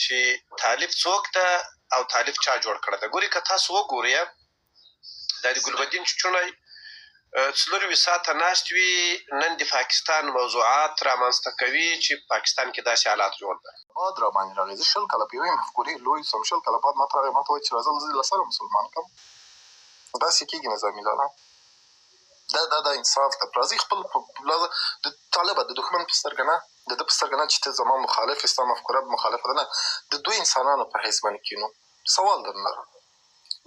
چې طالب څوک ده او طالب چا جوړ کړی ده. ګوري که تاسو وګورئ، دا د ګلبدین چوچوڼی 24 ساعته ناست وي، نن د پاکستان موضوعات رامنځته کوي چې پاکستان کې داسې حالات جوړ ده. بعد را باندې راغی، زه 20 کاله په یوې مفکورې لوی سوم، 20 کاله بعد ماته راغی، ماته وایي چې راځه زه له سره مسلمان کړم. داسې کېږي نظامي لالا، دا دا دا انصاف ده. راځئ خپل د طالبه د دښمن په سترګه نه، د ده په سترګه نه چې ته زما مخالف یې، ستا مفکوره مخالفه ده، نه، د دوی انسانانو په حیث باندې کینو. سوال درنه لرم،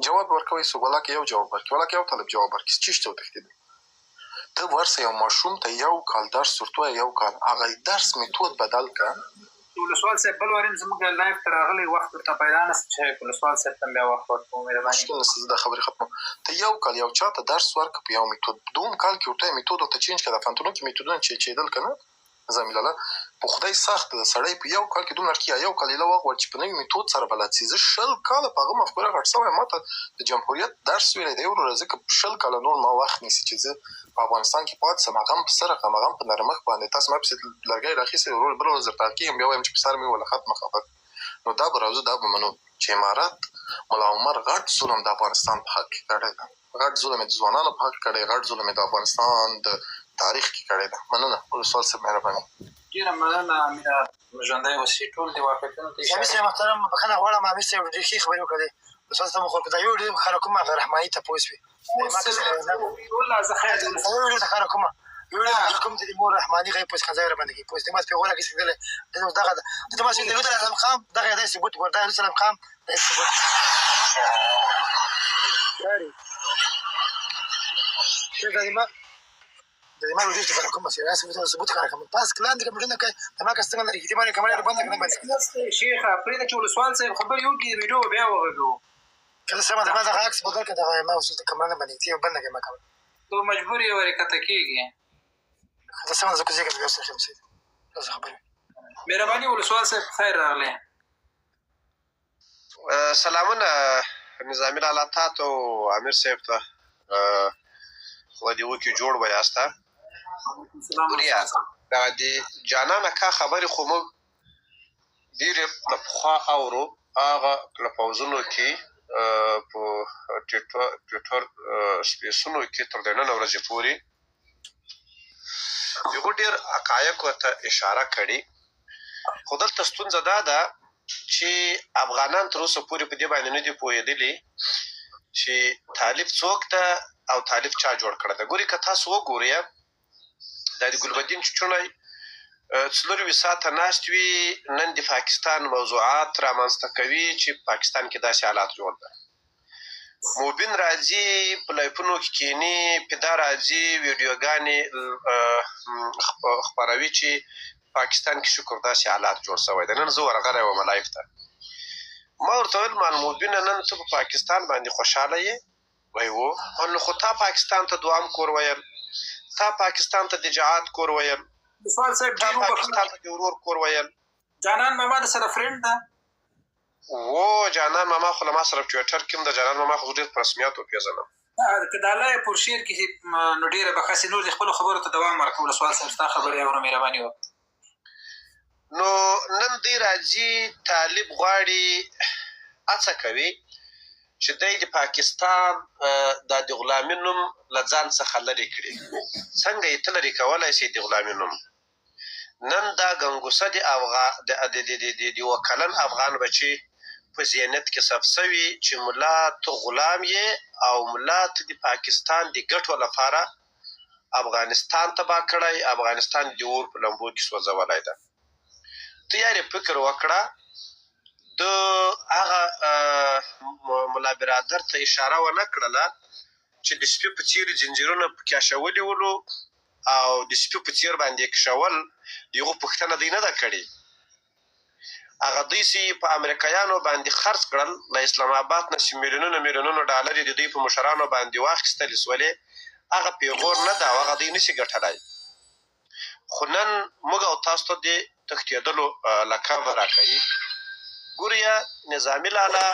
جواب ورکوي څوک؟ ولاکه یو جواب ورکړي، ولاکه یو طالب جواب ورکړي چې چېرته وتښتېدل. ته ورسه یو ماشوم ته یو کال درس ورته ووایه، یو کال هغه درس میتود بدل کړه. ولسوال صاحب بل واریم زموږ live ته راغلی، وخت ورته پیدا نه سو چې ولسوال صاحب ته بیا وخت ورکوم. مهرباني. مشکل نشته، زه دا خبرې ختموم. ته یو کال یو چا ته درس ورکړه په یو میتود، دوم کال کې ورته میتود ورته change کړه. د پوهنتونو کې میتودونه چېدل که نه نظامي لالا، په خدای سخت ده، سړی په یو کال کې دومره کي یو کال یې وغواړي چې په نوي میتود سره بلد سي. زه 20 کاله په هغه مفکوره غټ سوی، ما ته د جمهوریت درس ویلی دی وروره. ځکه 20 کاله نور ما وخت نیسي چې زه په افغانستان کې پاتې سم، هغه هم په سره غم، هغه هم په نرمښت باندې. تاسو ما پسې لرګی راخیستی وروره، بله ورځ درته کېږم، بیا وایم چې په سر مې وله ختمه خبر. نو دا به راځو، دا به منو چې امارت ملا عمر غټ ظلم د افغانستان په حق کې کړی ده، غټ ظلم یې د ځوانانو په حق کړی، غټ ظلم یې د افغانستان د تاریخ کې کړی ده. مننه ولسوال صاحب، مهرباني. ډېره مننه امیره، ژوندی اوسې. ټول دې واقعیتونو ته امیر صاحب محترم، بخښنه غواړم، امیر صاحب ډېرې ښې خبرې وکړلې. ولسوال صاحب خو دا یو ډېر ښکاره کوم هغه رحماني ته پوه شوې. یو ډېر ښکاره کوم، یو ډېر ښکاره کوم چې د مور رحماني غي پوه ځای را باندې کوي. پوه ما پیغور کې څه دغه د ما چې د لوط علیه السلام دغه د ثبوت ورته، لوط علیه السلام د ثبوت د ما وجود څخه کوم څه راځي، ثبوت کار کوم. پاس کلان دې کمپیوټر نه کوي، د ما کس څنګه لري دې باندې کمره بند کړم بس. شیخ پرېږده چې ولسوال صاحب خبرې وکړي، ویډیو بیا وغږو. کله سم د ما دغه عکس بدل کړه، دغه ما اوس د کمره نه باندې تی بند کړم، ما کمره ته مجبور یې ورې کته کېږي. دا سم زه کوزه کوم، بیا سره خمسه تاسو خبرې. مهرباني ولسوال صاحب، خیر راغلی. سلامونه نظامي لالا، تا ته او امیر صاحب ته، خدای دې وکړي جوړ به یاسته. ګوریا دا د جانان اکا خبرې خو موږ ډېرې له پخوا اورو، هغه له پوځونو کې په ټویټر سپیسونو کې تر د نن ورځې پورې هغو ډېر حقایقو ته اشاره کړې. خو دلته ستونزه دا ده چې افغانان تر اوسه پورې په دې باندې نه دي پوهېدلي چې طالب څوک ده او طالب چا جوړ کړی ده. ګوري که تاسو وګورئ، دا د ګلبدین چوچوڼی 24 ساعته ناست وي، نن د پاکستان موضوعات رامنځته کوي چې پاکستان کې داسې حالات جوړ ده. مبین راځي په لایفونو کې کینی، پیدا راځي ویډیوګانې خپروي چې پاکستان کې شکر داسې حالات جوړ شوی دی. نن زه ورغلی وم live ته، ما ورته ویل مال مبینه نن ته په پاکستان باندې خوشحاله یې؟ وایي وو. نو خو تا پاکستان ته دوام کور ویل، تا پاکستان ته د جهاد کور ویل، ولسوال صاحب تا پاکستان ته د ورور کور ویل. جانان ماما د سره friend ده؟ وو جانان ماما خو له ما سره ټویټر کې هم د جانان ماما خو ډېر په رسمیاتو پېژنم. که د الله یې پر شعر کې نو ډېره به ښه سي. نور دې خپلو خبرو ته دوام ورکړه ولسوال صاحب، ستا خبرې اورم، مهرباني وکړه. نو نن دی راځي طالب غواړي، هڅه کوي چې دی د پاکستان دا د غلامي نوم له ځان څخه لرې کړي. څنګه یې ته لرې کولی شې د غلامي نوم؟ نن دا ګنګوسه د د یوه کلن افغان بچي په ذهنیت کې ثبت شوي چې ملا ته غلام یې او ملا ته د پاکستان د ګټو لپاره افغانستان تباه کړی، افغانستان د اور په لمبو کې سوځولی ده. ته یارې فکر وکړه، د هغه ملا برادر ته اشاره ونه کړله چې د سپي په څېر ځنځیرونه پکې اچولي ولو او د سپي په څېر باندې یې کښول، د هغو پوښتنه دوی نه ده کړې. هغه دوی چې په امریکایانو باندې خرڅ کړل، له اسلام آباد نه چې میلیونونه میلیونونه ډالر یې د دوی په مشرانو باندې واخیستلې سولې، هغه پیغور نه ده او هغه دوی نه شي ګټلی. خو نن موږ او تاسو ته د تښتېدلو لقب راکوي. ګوریا نظامي لالا،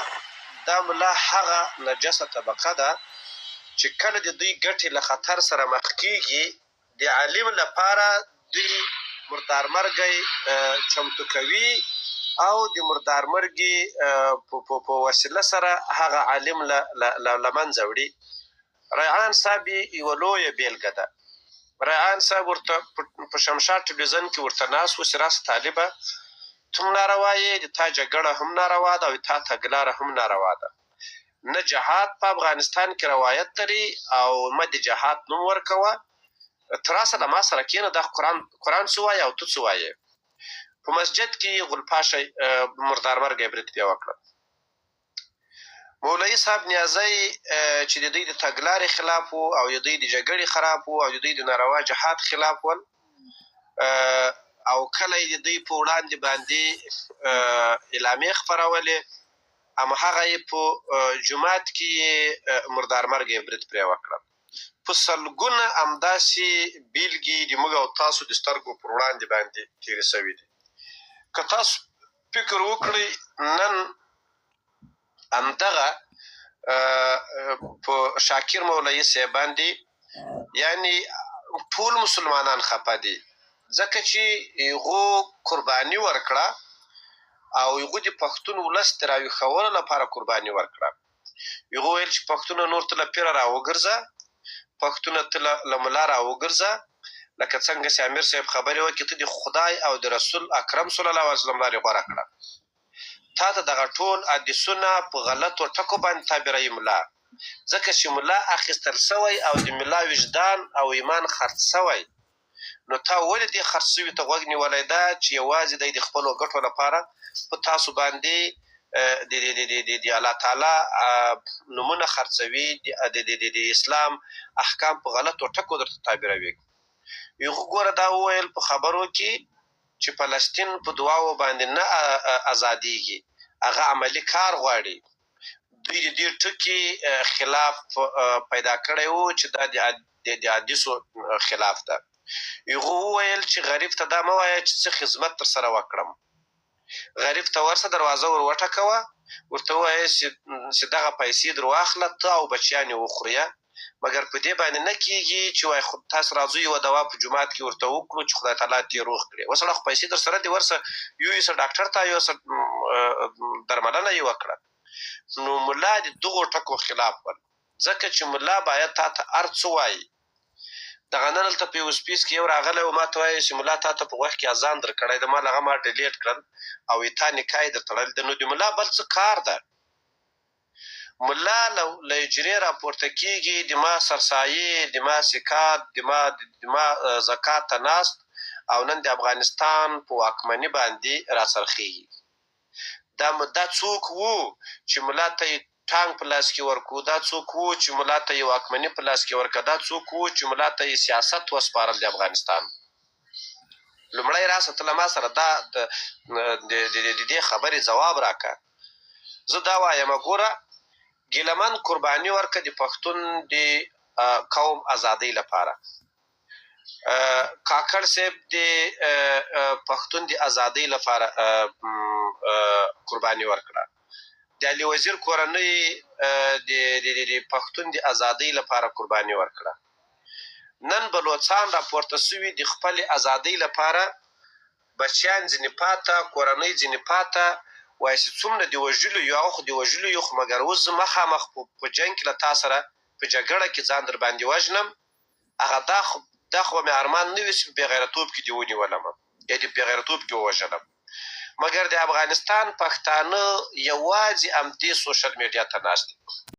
دا ملا هغه نجسه طبقه ده چې کله د دوی ګټې له خطر سره مخ کېږي، د عالم لپاره دوی مردار مرګی چمتو کوي او د مردارمرګي په وسیله سره هغه عالم له منځه وړي. ریعان صاحب یې یوه لویه بېلګه ده. ریعان صاحب ورته په شمشاد ټلویزیون کې ورته ناست و چې راسه طالبه، ته هم ناروا یې، د تا جګړه هم ناروا ده او د تا تګلاره هم ناروا ده. نه جهاد په افغانستان کې روایت لري او مه د جهاد نوم ورکوه، ته راسه له ما سره کښېنه، دا قرآن قرآن څه وایي او ته څه وایې. په مسجد کې یې غولپاشه مردارمرګی برید پرې وکړه. مولوي صاحب نیازی چې د دوی د تګلارې خلاف وو او د دوی د جګړې خلاف وو او د دوی د ناروا جهاد خلاف ول او کله یې د دوی په وړاندې باندې اعلامیې خپرولې، اما هغه یې په جومات کې یې مردارمرګی برید پرې وکړه. په سلګونه همداسې بیلګې د موږ او تاسو د سترګو پر وړاندې باندې تېرې شوې دي. که تاسو فکر وکړئ، نن همدغه په شاکر مولوي صاحب باندې یعنی ټول مسلمانان خپه دي، ځکه چې هغو قرباني ورکړه او هغو د پښتون ولس د راویښولو لپاره قرباني ورکړه. هغو ویل چې پښتونه نور ته له پیره راوګرځه، پښتونه ته له ملا راوګرځه، لکه څنګه چې امیر صاحب خبرې وکړې، ته د خدای او د رسول اکرم صلی الله علیه وسلم لارې غوره کړه. تا ته دغه ټول حدیثونه په غلطو ټکو باندې تعبیروي ملا، ځکه چې ملا اخیستل شوی او د ملا وجدان او ایمان خرڅ شوی. نو تا ولې دې خرڅ شوي ته غوږ نیولی ده چې یوازې دی د خپلو ګټو لپاره په تاسو باندې د د د د د الله تعالی نومونه خرڅوي، د د د د اسلام احکام په غلطو ټکو درته تعبیروي. یو ګوره دا وویل په خبرو کې چې فلسطین په دعاو باندې نه ازادیږي، هغه عملي کار غواړي. دوی د دې ټکي خلاف پیدا کړی وو چې دا د حدیثو خلاف ده. هغو وویل چې غریب ته دا مه وایه چې څه خدمت تر سره وکړم، غریب ته ورسه دروازه ور وټکوه، ورته ووایه چې دغه پیسې در واخله، ته او بچیان یې وخورئ، مګر په دې باندې نه کېږي چې وایي تاسو راځو یوه دوا په جومات کې ورته وکړو چې خدای تعالی دې روغ کړي. وسړه خو پیسې در سره دي، ورسه یو یې ډاکټر ته یوسه درملنه یې وکړه. نو ملا د دغو ټکو خلاف ول، ځکه چې ملا باید تا ته هر څه وایي. دغه نن هلته په یو سپیس کې یو راغلی و، ما ته وایي چې ملا تا ته په غوږ کې اذان درکړی دی، ما له هغه ما ډیلیټ کړل او تا نکاح یې در تړلې ده. نو د ملا بل څه کار ده؟ ملا له حجرې راپورته کېږي، د ما سرسایې، د ما سکات، د ما زکات ته ناست او نن د افغانستان په واکمني باندې راڅرخېږي. دا څوک وو چې ملا ته یې ټانک په لاس کې ورکو؟ دا څوک وو چې ملا ته یې واکمني په لاس کې ورکړه؟ دا څوک وو چې ملا ته یې سیاست وسپارل د افغانستان؟ لومړی راسه ته له ما سره دا د دې خبرې ځواب راکړه. زه دا وایم، ګوره ګیلهمن قرباني ورکړه د پښتون د قوم ازادۍ لپاره، کاکړ صاحب د پښتون د ازادۍ لپاره قرباني ورکړه، د علي وزیر کورنۍ د پښتون د ازادۍ لپاره قرباني ورکړه. نن بلوڅان راپورته شوي د خپلې ازادۍ لپاره، بچیان ځینې پاته، کورنۍ ځینې پاته، وایي چې څومره دې وژلي یو، هغه خو دې وژلي یو، خو مګر اوس زه مخامخ په جنګ کې له تا سره په جګړه کې ځان در باندې وژنم. هغه دا خو به مې ارمان نه وي چې په بېغیرتوب کې دې ونیولم یا دې په بېغیرتوب کې ووژلم. مګر د افغانستان پښتانه یوازې همدې سوشل میډیا ته ناست دي.